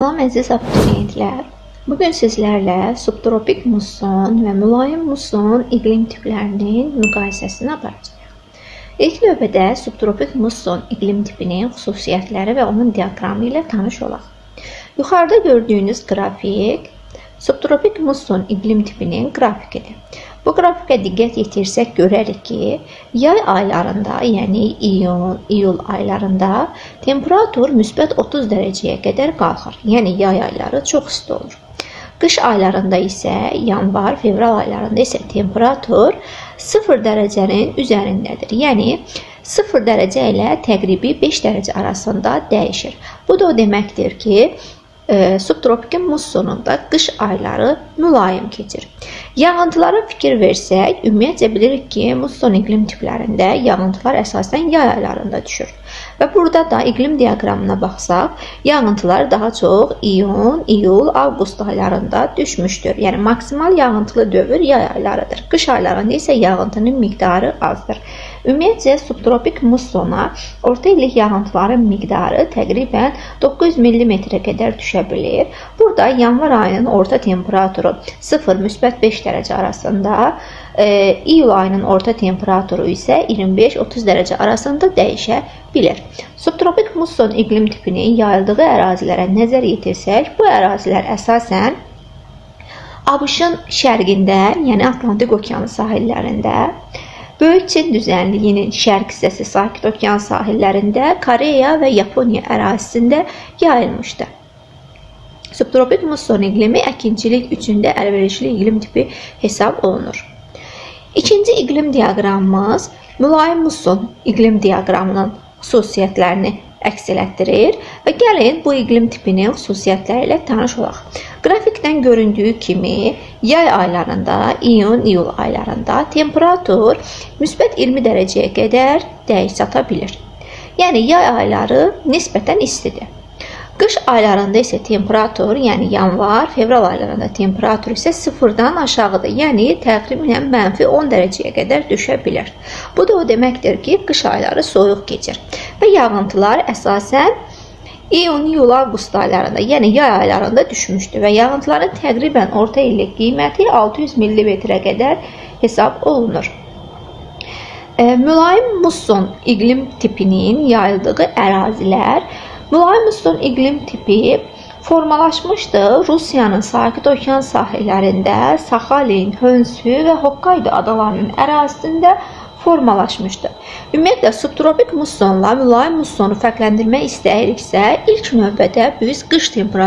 Salam əziz abituriyentlər. Bugün sizlərlə subtropik musson və mülayim musson iqlim tiplərinin müqayisəsini aparacağıq. İlk növbədə subtropik musson iqlim tipinin xüsusiyyətləri və onun diaqramı ilə tanış olaq. Yuxarıda gördüyünüz qrafik subtropik musson iqlim tipinin qrafikidir. Bu qrafikə diqqət yetirsək görərik ki, yay aylarında, yəni iyun, iyul aylarında temperatur müsbət 30 dərəcəyə qədər qalxır. Yəni yay ayları çox isti olur. Qış aylarında isə yanvar, fevral aylarında isə temperatur 0 dərəcənin üzərindədir. Yəni 0 dərəcə ilə təqribi 5 dərəcə arasında dəyişir. Bu da o deməkdir ki, subtropikin mussonunda qış ayları mülayim keçir. Yağıntılara fikir versək, ümumiyyətcə bilirik ki, musson iqlim tiplərində yağıntılar əsasən yay aylarında düşür. Və burada da iqlim diaqramına baxsaq, yağıntılar daha çox iyun, iyul, avqust aylarında düşmüşdür. Yəni maksimal yağıntılı dövr yay aylarıdır. Qış aylarında isə yağıntının miqdarı azdır. Ümumiyyətcə subtropik mussona orta illik yağıntıların miqdarı təqribən 900 millimetrə qədər düşə bilir. Burada yanvar ayının orta temperaturu 0-5 dərəcə arasında, iyul ayının orta temperaturu isə 25-30 dərəcə arasında dəyişə bilir. Subtropik musson iqlim tipinin yayıldığı ərazilərə nəzər yetirsək, bu ərazilər əsasən ABŞ-ın şərqində, yəni Atlantik okeanı sahillərində, Böyük Çin düzənliyinin şərq hissəsi Sakit Okean sahillərində, Koreya və Yaponiya ərazisində yayılmışdır. Subtropik musson iqlimi əkinçilik üçün də əlverişli iqlim tipi hesab olunur. İkinci iqlim diaqramımız mülayim musson iqlim diaqramının xüsusiyyətlərini əks elətdirir və gəlin bu iqlim tipinin xüsusiyyətləri ilə tanış olaq. Qrafikdən göründüyü kimi yay aylarında, iyun, iyul aylarında temperatur müsbət 20 dərəcəyə qədər dəyiş çata bilir. Yəni yay ayları nisbətən istidir. Qış aylarında isə temperatur, yəni yanvar, fevral aylarında temperatur isə sıfırdan aşağıdır. Yəni təqribən mənfi 10 dərəcəyə qədər düşə bilər. Bu da o deməkdir ki, qış ayları soyuq keçir və yağıntılar əsasən iyun, iyul, avqust aylarında, yəni yay aylarında düşmüşdür və yağıntıların təqribən orta illik qiyməti 600 millimetrə qədər hesab olunur. Mülayim musson iqlim tipinin yayıldığı ərazilər. Mülayim musson iqlim tipi formalaşmışdı Rusiyanın Sakit Okean sahillərində, Saxalin, Honshu və Hokkaido adalarının ərazisində formalaşmışdı. Ümumiyyətlə, subtropik mussonla mülayim mussonu fərqləndirmək istəyiriksə, ilk növbədə biz qış temperaturunu